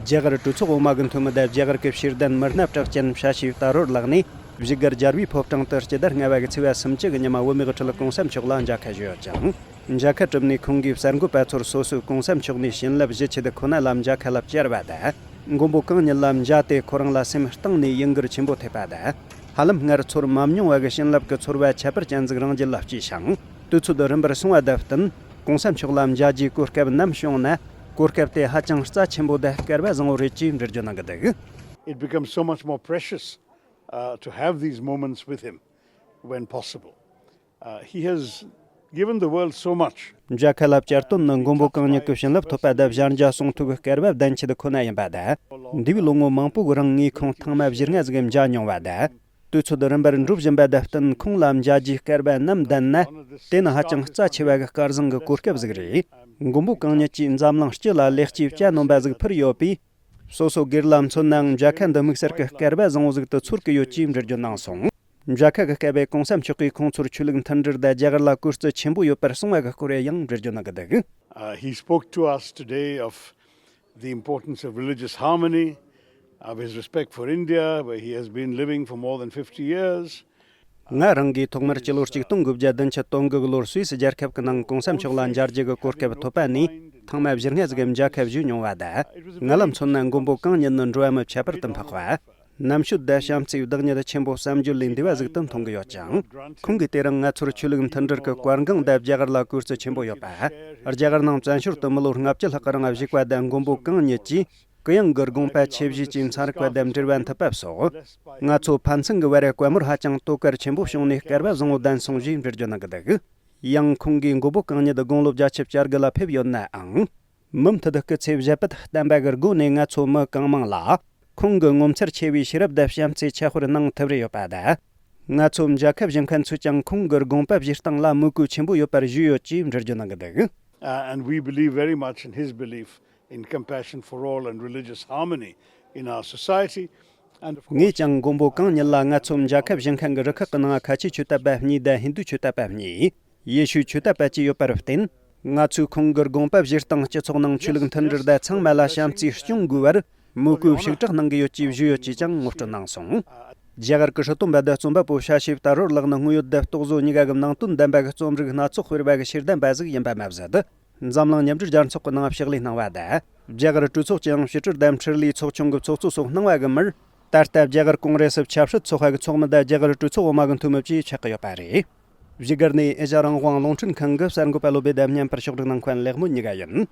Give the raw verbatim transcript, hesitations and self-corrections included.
རྒྱ་གར་གྲོས་ཚོགས་འོག་མ་གི་འཐུས་མི་དང་རྒྱ་གར་གྱི་ཤེས་ལྡན་མི་སྣ་གྲགས་ཅན་ཕྱྭ་ཞིའི་རྟ་རོར་ལགས་ནས་བཞུགས་སྒར་རྒྱལ་བའི་ཕོ་བྲང་དུ་སྤྱི་ཟླ་ལྔ་པ་གི་ཚེས་པ་སུམ་ཅུ་གི་ཉི་མ་བོད་མིའི་ཁྲི་ལ་གོང་ས་མཆོག་ལ་མཇལ་ཁ་ཞུས་ཡོད་ཅིང་། མཇལ་ཁ་གྲུབ་ནས་ཁོང་གིས་གསར་འགོད་པ་ཚོར་སོ་སོས་གོང་ས་མཆོག་ནས་བྱིན་རླབས་ཞུ་ཆེད་ཁོ་ན་ལ་མཇལ་ཁ་ལ་བཅར་བ་དང་། མགོན་པོ་གང་ཉིད་ལ་མཇལ་ཏེ་ཁོ་རང་ལ་སེམས་གཏིང་ནས་ཡིད་འགུལ་ཆེན་པོ་ཐེབས་པ་དང་། ཧ་ལམ་སྔར་ཚོར་མ་མྱོང་བ་གི་བྱིན་རླབས་ཀྱི་ཚོར་བ་ཁྱད་པར་ཅན་ཟིག་རང་རྒྱུད་ལ་སྐྱེས་ཤིང་། དུས་ཚོད་རིམ་པར་སོང་བ་དང་བསྟུན། གོང་ས་མཆོག་ལ་མཇལ་རྒྱུའི་གོ་སྐབས་ནམ་བྱུང་ན། གོ་སྐབས་དེ་ཧ་ཅང་རྩ་ཆེན་པོ་དང་སྐལ་བ་བཟང་བོ་རེད་ཅེས་འགྲེལ་བརྗོད་གནང་གི་འདུག། It becomes so much more precious, uh, to have these moments with him when possible. Uh, he has given the world so much. མཇལ་ཁ་ལ་བཅར་དོན་ནི་མགོན་པོ་གང་ཉིད་ཀྱི་བྱིན་རླབས་ཐོབ་པ་དང་གཞལ་མཇལ་གསུང་ཐོས་ཀྱི་སྐལ་བ་ལྡན་ཆེད་ཁོ་ན་ཡིན་པ་དང་། འདས་པའི་ལོ་ངོ་མང་པོ་གི་རིང་ངས་ཁོང་ཐེངས་མ་བཞི་ལྔ་ཟིག་མཇལ་མྱོང་བ་དང་། དུས་ཚོད་རིམ་པར་འགྲོ་བཞིན་པ་དང་བསྟུན་ཁོང་ལ་མཇལ་རྒྱུའི་སྐལ་བ་ནམ་ལྡན་ན། དེ་ནི་ཧ་ཅང་རྩ་ཆེ་བ་གི་སྐལ་བཟང་གི་གོ་སྐབས་ཟིག་རེད། མགོན་པོ་གང་ཉིད་ཀྱིས་འཛམ་གླིང་སྤྱི་ལ་ལེགས་སྐྱེས་བཅུ་སྣོན་པ་ཟིག་ཕུལ་ཡོད་པས། སོ་སོ་སྒེར་ལ་མཚོན་ནའང་མཇལ་ཁ་འདི་དམིགས་བསལ་གྱི་སྐལ་བ་བཟང་བོ་ཟིག་ཏུ་ཚོར་གི་ཡོད་ཅེས་འགྲེལ་བརྗོད་གནང་སོང་། མཇལ་ཁ་གི་སྐབས་གོང་ས་མཆོག་གིས་ཁོང་ཚོར་ཆོས་ལུགས་མཐུན་སྒྲིལ་དང་རྒྱ་གར་ལ་གུས་བརྩི་ཆེན་པོ་ཡོད་པར་གསུངས་པ་གི་སྐོར་ཡང་འགྲེལ་བརྗོད་གནང་གི་འདུག། Uh, he spoke to us today of the importance of religious harmony, of his respect for India, where he has been living for more than fifty years. ང་རང་གིས་ཐོག་མར་སྤྱི་ལོ་གཅིག་སྟོང་དགུ་བརྒྱ་བདུན་ཅུ་དོན་དགུ་གི་ལོར་སུད་སི་རྒྱལ་ཁབ་ཀྱི་ནང་གོང་ས་མཆོག་ལ་མཇལ་རྒྱུ་གི་གོ་སྐབས་ཐོབ་པ་ནས་ཐེངས་མ་བཞི་ལྔ་ཟིག་གི་མཇལ་ཁ་ཞུས་མྱོང་བ་དང་། ང་ལ་མཚོན་ན་མགོན་པོ་གང་ཉིད་ནི་འགྲོ་བ་མི་ཁྱད་པར་དུ་འཕགས་པ། རྣམ་དཔྱོད་དང་བྱམས་བརྩེའི་བདག་ཉིད་ཆེན་པོ་བསམ་བརྗོད་ལས་འདས་པ་ཟིག་ཏུ་མཐོང་གི་ཡོད་ཅིང་། ཁོང་གིས་དེ་རིང་ང་ཚོར་ཆོས་ལུགས་མཐུན་སྒྲིལ་གྱི་བཀའ་དགོངས་དང་རྒྱ་གར་ལ་གུས་བརྩི་ཆེན་པོ་ཡོད་པ། རྒྱ་གར་ནང་བཙན་བྱོལ་དུ་མི་ལོ་ལྔ་བཅུ་ལྷག་གི་རིང་བཞུགས་པ་དང་མགོན་པོ་གང་ཉིད་ཀྱིས་གུ་ཡངས་ཀྱི་དགོངས་པ་ཆེ་བཞེས་ཀྱིས་ཚན་རིག་པ་དང་འབྲེལ་བ་མཐུད་པ་སོགས། ང་ཚོ་ཕན་ཚུན་གྱི་བར་བཀའ་མོལ་ཧ་ཅང་དོ་གལ་ཆེན་པོ་བྱུང་ནས་སྐལ་བ་བཟང་བོ་ལྡན་སོང་ཞེས་འགྲེལ་བརྗོད་གནང་གི་འདུག། ཡང་ཁོང་གིས་མགོན་པོ་གང་ཉིད་དགུང་ལོ་བརྒྱད་ཅུ་གྱ་དགུ་ལ་ཕེབས་ཡོད་ནའང་། མུ་མཐུད་སྐུ་ཚེ་བཞད་པད་བརྟན་པ་གི་སྒོ་ནས་ང་ཚོ་མི་གང་མང་ལ་ཁོང་གི་ངོ་མཚར་ཆེ་བའི་ཤེས་རབ་དང་བྱམས་བརྩེ་ཁྱད་པར་གནང་ཐུབ་རེ་ཡོད་པ་དང་། ང་ཚོ་མཇལ་ཁ་བཞེས་མཁན་ཚོས་ཀྱང་ཁོང་གི་དགོངས་པ་བཞེས་སྟངས་ལ་མོས་གུས་ཆེན་པོ་ཡོད་པར་ཞུས་ཡོད་ཅེས་འགྲེལ་བརྗོད་གནང་གི་འདུག། Uh, and we believe very much in his belief in compassion for all and religious harmony in our society. And of course, ངས་ཀྱང་མགོན་པོ་གང་ཉིད་ལ་ང་ཚོ་མཇལ་ཁ་བཞེས་མཁན་གྱི་རུ་ཁག་གི་ནང་ཁ་ཆེའི་ཆོས་དད་པ་གཉིས་དང་ཧིན་རྡུ་ཆོས་དད་པ་གཉིས། ཡེ་ཤུའི་ཆོས་དད་པ་བཅས་ཡོད་པར་བརྟེན། ང་ཚོས་ཁོང་གི་དགོངས་པ་བཞེས་སྟངས་སྤྱི་ཚོགས་ནང་ཆོས་ལུགས་མཐུན་སྒྲིལ་དང་ཚང་མ་ལ་བྱམས་བརྩེ་སྐྱོང་དགོས་པར་མོས་གུས་ཤུགས་དྲག་གནང་གི་ཡོད་ཅེས་ཞུས་ཡོད་ཅེས་ཀྱང་ངོ་སྤྲོད་གནང་སོང་། རྒྱ་གར་གྱི་སྲིད་དོན་པ་དང་རྩོམ་པ་པོ་ཤ་ཤེབ་ཏཱ་རོར་ལགས་ནི་དངོས་ཡོད་དང་རྟོག་བཟོ་གཉིས་ཀ་གི་ནང་དོན་ལྡན་པ་གི་རྩོམ་རིག་སྣ་ཚོགས་སྤེལ་བ་གི་ཤེས་ལྡན་པ་ཟིག་ཡིན་པ་མ་ཟད། འཛམ་གླིང་མཉམ་འབྲེལ་རྒྱལ་ཚོགས་ཀྱི་ནང་ཕྱག་ལས་གནང་བ་དང་། རྒྱ་གར་གྲོས་ཚོགས་ཀྱི་ཡང་ཕྱི་དྲིལ་དང་འཕྲུལ་ལས་ཚོགས་ཆུང་གི་ཚོགས་གཙོ་སོགས་གནང་བ་གི་མིར། ད་ལྟ་རྒྱ་གར་ཀོང་རེ་སི་ཆབ་སྲིད་ཚོགས་པ་གི་ཚོགས་མི་དང་རྒྱ་གར་གྲོས་ཚོགས་འོག་མ་གི་འཐུས་མི་བཅས་ཆགས་ཀྱི་ཡོད་པ་རེད། བཞུགས་སྒར་ནས་ཨེ་ཤ་རང་དབང་རླུང་འཕྲིན་ཁང་གི་གསར་འགོད་པ་བློ་བེ་དང་མཉམ་པར་ཕྱོགས་སྒྲིག་གནང་མཁན་ལེགས་མོ་གཉིས་ཀ་ཡིན།